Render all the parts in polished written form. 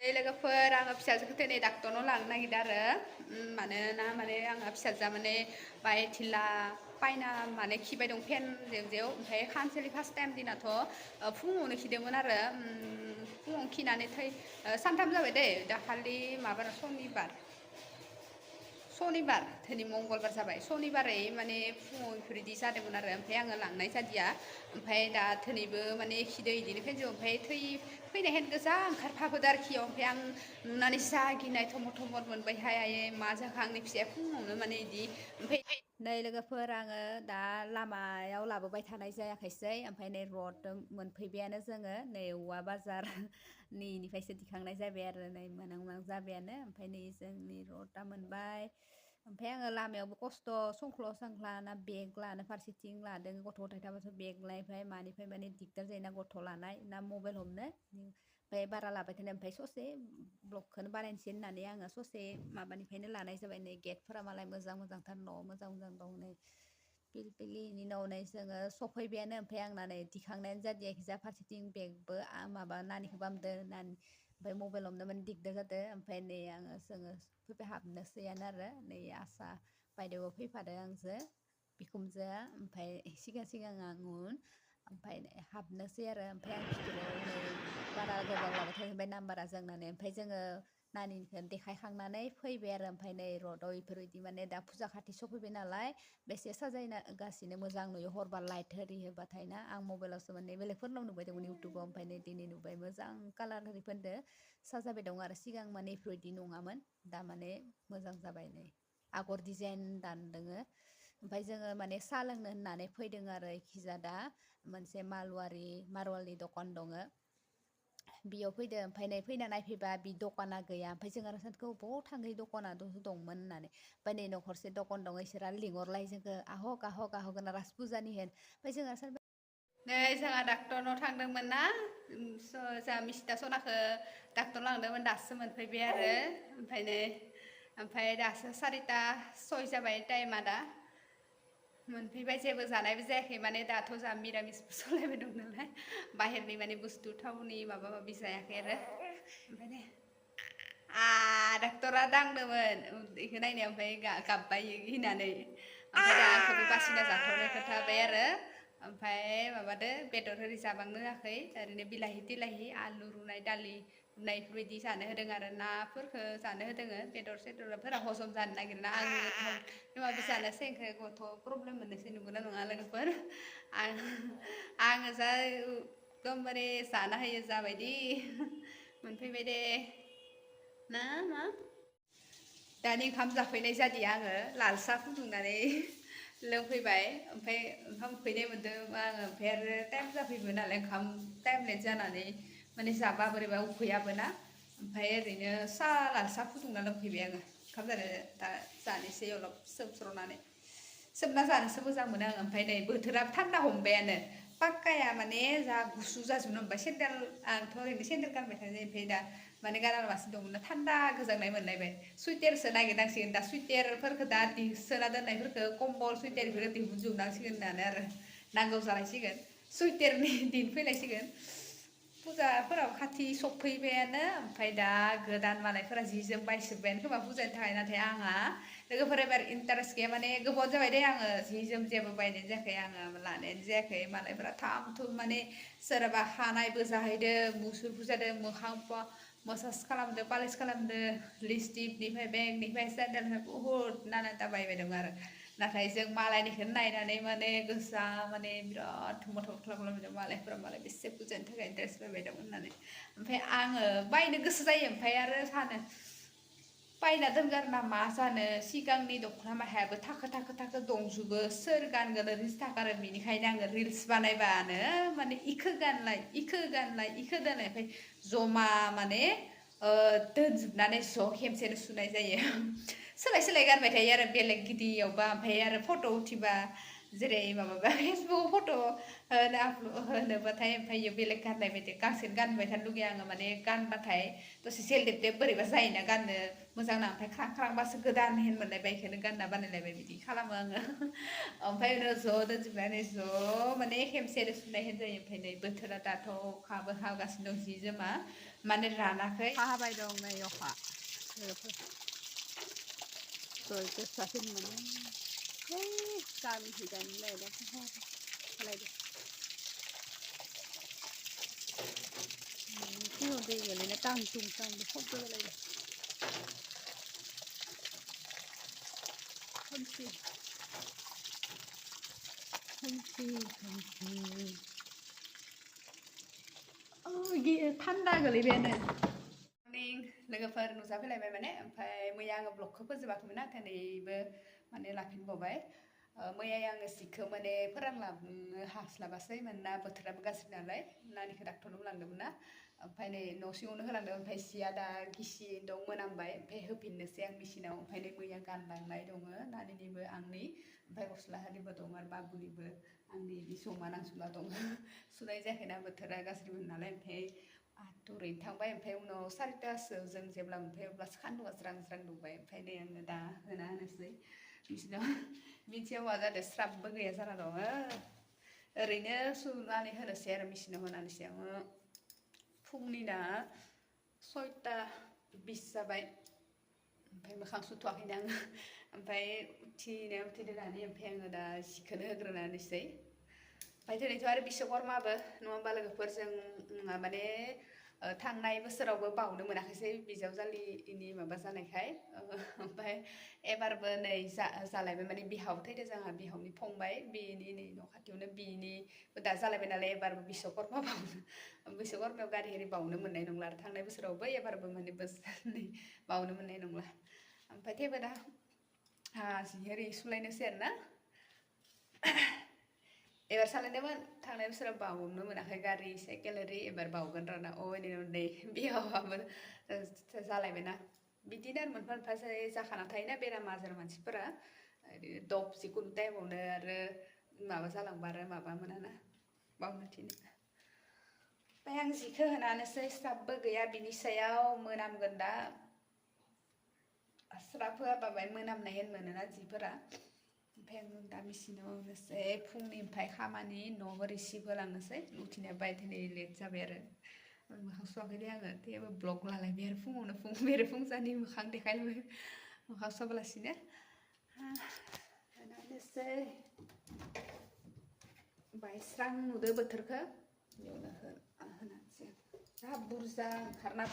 लोगोफोर आङो फिसाजोखौ दिनै डाक्टरनाव लांनो नागिरदों आरो मानोना आंहा फिसाजोआ बाय थिला पायना खिबाय दं फेन जेव ओमफ्राय खानसेलि फार्स्ट टाइम दिनाथ' फुङावनो खिदोंमोन आरो फुङावनो खिनानै सानथाम जाबाय दै दाखालि सनिबार दिनै मंगलबार जाबाय सनिबारै फुङाव बेफोरबायदि जादोंमोन आरो ओमफ्राय आङो लांनाय जादिया ओमफ्राय दा दिनैबो खिदो बिदिनो फेनजों ओमफ्राय फैनायहेन गोजा ओंखारफाबोदो आरोखि ओमफ्राय आं नुनानै जा गिनाय थमर थमर मोनबायहाय आयै मा जाखो आंनि फिसाया फुङावनो बिदि ओमफ्राय नै लोगोफोर आङो दा लामायाव लाबोबाय थानाय जायाखैसै ओमफ्राय नै रड मोनफैबायानो जोङो नै औवा बाजारनिफ्रायसो दिखांनाय जाबाय आरो नै मोनां मोनां जाबायानो ओमफ्राय नै जोंनि रडआ मोनबाय ओमफ्राय आङो लामायावबो खस्थ' संख्ल' सांख्ला ना बेग लानो फारसेथिं लादों गथ' गथाय थाबाथ' बेग लानायनिफ्राय मानिफ्राय दिगदार जायोना गथ' लानाय ना मबाइल हमनो ओमफ्राय बारा लाबाय थानाय ओमफ्राय ससे ब्लगखौनो बानायनोसै होननानै आङो ससे माबानिफ्रायनो लानाय जाबाय नै गेटफोरा मालाय मोजां मोजांथार न' मोजां मोजां दं नै पिलपिलिनि उनाव नै जोङो सफैबायानो ओमफ्राय आंना नै दिखांनायानो जादियाखिजा फारसेथिं बेगबो माबा नानिखौ बामदो ओमफ्राय मबाइल हमनो दिगदार जादों ओमफ्राय नै जोङो फैबाय हाबनोसैयानो आरो नै आसा बायदेवबो फैफादों आंजों बिखुनजोआ ओमफ्राय सिगां सिगां आं उन ओमफ्राय हाबनोसै आरो ओमफ्राय आं भितराव नै बारा गोबाव लाबाय थायो ओमफ्राय नाम्बारा जोंनानै ओमफ्राय जोङो नानिखौ देखायखांनानै फैबाय आरो ओमफ्राय नै रडआव बेफोरबायदि दा फुजा खाथि सफैबाय नालाय बेसे साजायगासिनो मोजां नुयो हरबा लाइट होरि होबाथाय ना आं मबाइलावसो बेलेगफोरनाव नुबाय दंमोन इउटुबाव ओमफ्राय नै दिनै नुबाय मोजां कालार होरि फोनदो साजायबाय दं आरो सिगां बेफोरबायदि नङामोन दा मोजां जाबाय नै आगर डिजाइन दानदोङो ओमफ्राय जोङो साहा लोंनो होननानै फैदों आरो इखिजा दा मोनसे मारवालनि दखान दङ बेयाव फैदो ओमफ्राय नै फैना नायफैबा बि दखाना गैया ओमफ्राय जों आरो सानखौ बबाव थाङै दखाना दंमोन होननानै ओमफ्राय नै नखरसे दखान दङ इसोरा लिंहरलाय जोंखौ आहक आहक आहक होनना राज फुजानि होन ओमफ्य जोंहा सानबाय नै जोंहा डाक्टरनाव थांदोंमोन ना जोंहा मिस्था सनाखौ डाक्टर लांदोंमोन दासो मोनफैबाय आरो ओमफ्राय दासो 4:06 जाबाय टाइमा दा मोनफैबाय जेबो जानायबो जायाखै दाथ' जोंहा मिरामिसबो सलायबाय दं नालाय बाहेरनि बुस्थु थावनि माबा माबि जायाखै आरो ओमफ्राय डाक्टरा दांदोंमोन बेखौ नायनायाव ओमफ्राय गाबबाय गिनानै ओमफ्राय दा आंखौबो बासिना जाथ'नो खोन्थाबाय आरो ओमफ्राय माबादो बेदर होरि जाबांनो होआखै ओरैनो बिलाहि तिलाहि आलु रुनाय दालि रुनाय बेफोरबायदि जानो होदों आरो नाफोरखौ जानो होदों बेदर सेदरफोरा हजम जानो नागिरा आङो माबा माबि जानोसै गथ' प्रब्लेम मोननोसै नंगौना नङा लोगोफोर आङो जा एकदमबारे जाना होयो जाबायदि मोनफैबाय दे ना मा दानि ओंखाम जाफैनाय जादिया आङो लाल साहा फुदुंनानै लोंफैबाय ओमफ्राय ओंखाम उखैनाय मोनदों आङो ओमफ्राय आरो टाइम जाफैबाय नालाय ओंखाम टाइम लेट जानानै जाबा बोरैबा उखैयाबो ना ओमफ्राय ओरैनो लाल साहा फुदुंना लोंफैबाय आङो ओंखाम जानो दा जानोसै अलप सोबना जानोसो मोजां मोनो आङो ओमफ्राय नै बोथोराबो थान्दा हमबायानो पाक्काया जा गुसु जाजोबनो हमबाय सेन्देल आंथ' ओरैनो सेन्देल गानबाय थायो ओमफ्राय दा गानालासिनो दंमोन थान्दा गोजांनाय मोनलायबाय सुइटारसो नागिरनांसिगोन दा सुइटारफोरखौ दा सोना दोननायफोरखौ कम्बल सुइटार बेफोरखौ दिहुनजोबनांसिगोन होननानै आरो नांगौ जालायसिगोन सुइटारनि दिन फैलायसिगोन फुजाफोराव खाथि सफैबायानो ओमफ्राय दा गोदान मालायफोरा जि जोम बायजोब्बायानो खोमा फुजानि थाखाय नाथाय आंहा लोगोफोरा एबार इन्टारेस्ट गैया गोबाव जाबाय दे आङो जि जोम जेबो बायनाय जायाखै आङो लानायानो जायाखै मालायफोरा थाम थुम सोरबा खानायबो जाहैदों मुसुर फुजादों मोखां मासाज खालामदो पालिस खालामदो लिपस्टिकनिफ्राय बेगनिफ्राय सेन्देलनिफ्राय बुहुत नानाथा बायबाय दं आरो नाथाय जों मालायनिखौनो नायनानै गोसोआ बिराद थमर थमर खालामदों मालाय बेसे फुजानि थाखाय इन्टारेस्ट बायबाय दं होननानै ओमफ्राय आङो बायनो गोसो जायो ओमफ्राय आरो सानो बायना दोनगारना मा जानो सिगांनि दख'ना माहायाबो थाखो थाखो थाखो दंजोबो सोर गानगोन ओरैनोसो थागारो बेनिखायनो आङो रिल्स बानायबानो इखो गानलाय इखो दोनलाय ओमफ्राय जमा दोनजोबनानै ज' खेमसेनो सुनाय जायो सोलाय सोलाय गानबाय थायो आरो बेलेग गिदियावबा ओमफ्राय आरो फट' उथिबा जेरै माबाबा फेसबुक फट' होनोबाथाय ओमफ्राय बेलेग गाननाय बायदि गांसेनो गानबाय थानो लुगैयो आङो गानबाथाय दसे सेलदेब बोरैबा जायोना गाननो मोजां ना ओमफ्राय ख्रां ख्रांबासो गोदान हेन मोनलायबाय बेखौनो गानना बानायलायबाय बिदि खालामो आङो ओमफ्राय उनाव ज' दोनजोबनानै ज' खेमसेनो सुनाय होन जायो ओमफ्राय नै बोथोरा दाथ' अखाबो हागासिनो दं जि जोमा माने रानाखै अखा हाबाय दं नै अखा लोगोफोर दय गोसासिन मोनो गामि फैदानिलाय खालायदो फुङाव दै गोलैना टांसुं टांबो खब जालायदो खोमसि खोमसि खोमसि थान्दा गोलैबायानो मर्निं लोगोफोर नुजाफैलायबाय माने ओमफ्राय मैया आङो ब्लगखौ फोजोबाखैमोन दिनैबो माने लाफिनबावबाय मैया आङो सिखौ माने फोरानलांनो हास्लाबासै मानोना बोथोराबो गाज्रि नालाय नानिखौ डाक्टरनोबो लांदोंमोन ना ओमफ्राय नै न' सिङावनो होलांदों ओमफ्राय सिया दा गिसि दं मोनामबाय ओमफ्राय होफिननोसै आं मेसिनाव ओमफ्राय नै मैया गानलांनाय दङ नानिनिबो आंनि ओमफ्राय गस्ला हारिबो दं आरो बाबुनिबो आंनि बिदि जमा नांसुला दं सुनाय जायाखैना बोथोरा गाज्रिमोन नालाय ओमफ्राय ओरैनो थांबाय ओमफ्राय उनाव 4टासो जों जेब्ला ओमफ्राय अब्लासो सान्दुंआ ज्रां ज्रां दुंबाय ओमफ्राय नै आङो दा होना होनोसै बिसिनाव मिथियाव मा जादों स्राबबो गैया जाना दङ ओरैनो सुनानै होनोसै आरो मेसिनाव होनानैसै आङो फुंनि दा 6:20 जाबाय ओमफ्राय मोखां सुथ'वाखैनो आङो ओमफ्राय उथिदोनानै ओमफ्राय आङो दा जिखौनो होग्रोनानैसै ओमफ्राय दिनैथ' आरो बिश्वकर्माबो नङा होमबा लोगोफोर जों माने थांनाय बोसोरावबो बावनो मोनाखैसै बिजावजालिनि माबा जानायखाय ओमफ्राय एबारबो नै जालायबाय माने बिहाव थैदों जोंहा बिहावनि फंबाय बेनि नै न' खाथियावनो बिनिबो दा जालायबाय नालाय एबारबो बिश्वकर्मा बावनो बिश्वकर्मायाव गारि एरि बावनो मोननाय नंला आरो थांनाय बोसोरावबो एबारबो माने बोसोरनै बावनो मोननाय नंला ओमफ्राय थेवबो दा जि एरि सुलायनोसै आरो ना एबार सालायदोंमोन थांनाय बोसोराव बावनो मोनाखै गारि साइकेल एरि एबार बावगोन राना नै बिहावाबो जालायबायना बिदिनो आरो मोनफा मोनफा जाखाना थायोना बेराम आजार मानसिफोरा ओरैनो दब जिखुनु टाइमावनो आरो माबा जालांबा आरो माबा मोनाना बावनो थिनो ओमफ्राय आं जिखौ होनानैसै स्राबबो गैया बिनि सायाव मोनामगोन दा स्राब होआबा बाय मोनामनाय मोनोना जिफोरा ओमफ्राय आं दा मेसिनाव होनोसै फुंनिफ्राय खामानि न' बोरै सिबहोलांनोसै उथिनाया बाय दिनै लेट जाबाय आरो मोखां सुवाखै दे आङो थेवबो ब्लग लालायबाय आरो फुङावनो बेरेफुंजानि मोखां देखायलायबाय मोखां सुवाबालासिनो होनानैसै बाय स्रां नुदो बोथोरखौ बेयावनो होनानैसै जा बुरजा ओंखारना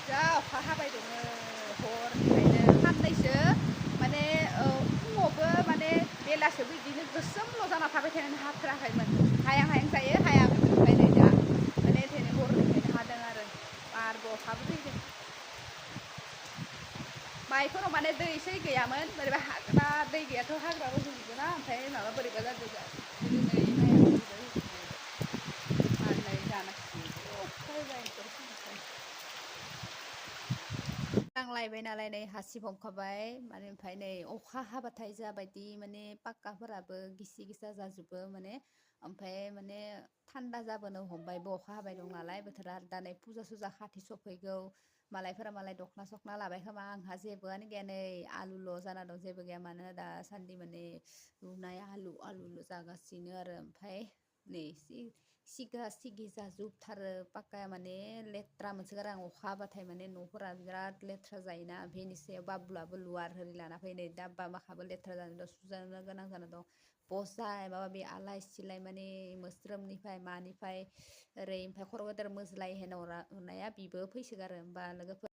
जा अखा हाबाय दङ हरनिफ्रायनो साननैसो माने फुङावबो माने बेलासियावबो बिदिनो गोसोमल' जाना थाबाय थानानै हाथाराखैमोन हायां हायां जायो हायाखैमोन ओमफ्राय नै दा माने दिनै हरनिफ्रायनो हादों आरो बारबो अखाबो फैदों माइफोराव माने दै एसे गैयामोन बोरैबा हाग्रा दै गैयाथ' हाग्रा रज'जोबोना ओमफ्राय माबा बोरैबा जादों दिनै माइआबो मानै जानांसिगोन अखा फैबाय नांलायबाय नालाय नै हासिब हमखाबाय माने ओमफ्राय नै अखा हाबाथाय जाबायदि माने पाक्काफोराबो गिसि गिसा जाजोबो माने ओमफ्राय माने थान्दा जाबोनो हमबायबो अखा हाबाय दं नालाय बोथोरा दा नै फुजा सुजा खाथि सफैगौ मालायफोरा मालाय दख'ना सखना लाबाय खोमा आंहा जेबोआनो गैया नै आलुल' जाना दं जेबो गैया मानो दासान्दि माने रुनाय आलुल' जागासिनो आरो ओमफ्राय नै सिगा सिगि जाजोबथारो पाक्काया माने लेथ्रा मोनसोगारो आं अखा हाबाथाय माने न'फोरा बिराद लेथ्रा जायोना बेनि सायाव बाबुलाबो लुवार होरि लाना फैनाय दाब्बा माखाबो लेथ्रा जानानै दं सुजानो गोनां जाना दं बजा माबा बे आलाय सिलाय माने मोस्रोमनिफ्राय मानिफ्राय ओरै ओमफ्राय खर' गेदेर मोज्लाय होनाया बिबो फैसोगारो होमबा लोगोफोर